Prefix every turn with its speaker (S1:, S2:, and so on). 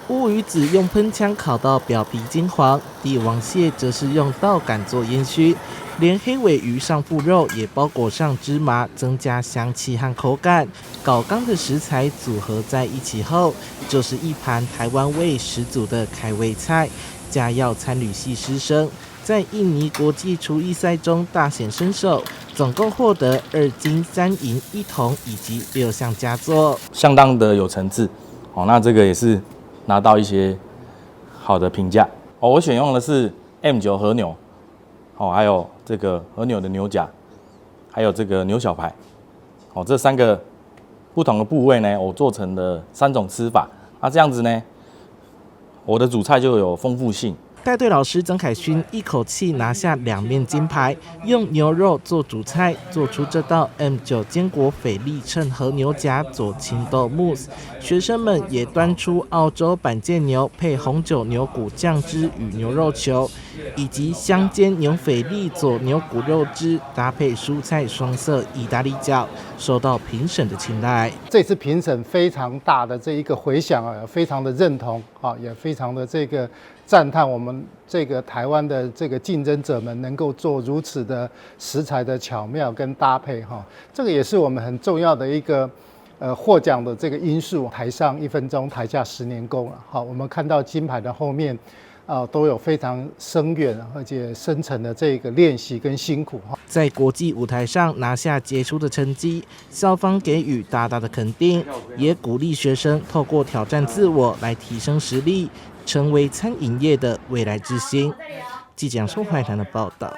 S1: 烏魚子用噴槍烤到表皮金黃，帝王蟹則是用稻桿做煙燻，連黑鮪魚上腹肉也包裹上芝麻，增加香氣和口感。搞剛的食材組合在一起後，就是一盤台灣味十足的開胃菜。嘉耀餐旅系師生在印尼國際廚藝賽中大顯身手，總共獲得二金三銀一銅以及六項佳作。
S2: 相當的有層次。哦，那這個也是拿到一些好的評價。哦，我選用的是 M9和牛，哦，還有這個和牛的牛頰，還有這個牛小排，哦，這三個不同的部位呢，我做成了三種吃法。那這樣子呢，我的主菜就有豐富性。
S1: 帶隊老師曾凱勳一口氣拿下兩面金牌，用牛肉做主菜，做出這道 M9堅果菲力襯和牛頰佐青豆慕斯。學生們也端出澳洲板腱牛配紅酒牛骨醬汁與牛肉球，以及香煎牛菲力佐牛骨肉汁，搭配蔬菜雙色意大利餃，受到評審的青睞。
S3: 這次評審非常大的這一個迴響啊，非常的認同啊，也非常的這個讚嘆我們這個台灣的這個競爭者們能夠做如此的食材的巧妙跟搭配哈，這個也是我們很重要的一個獲獎的這個因素。台上一分鐘，台下十年功了。好，我們看到金牌的後面啊，都有非常深遠而且深層的這個練習跟辛苦哈。
S1: 在國際舞台上拿下傑出的成績，校方給予大大的肯定，也鼓勵學生透過挑戰自我來提升實力，成為餐飲業的未來之星。記者宋懷談的報道。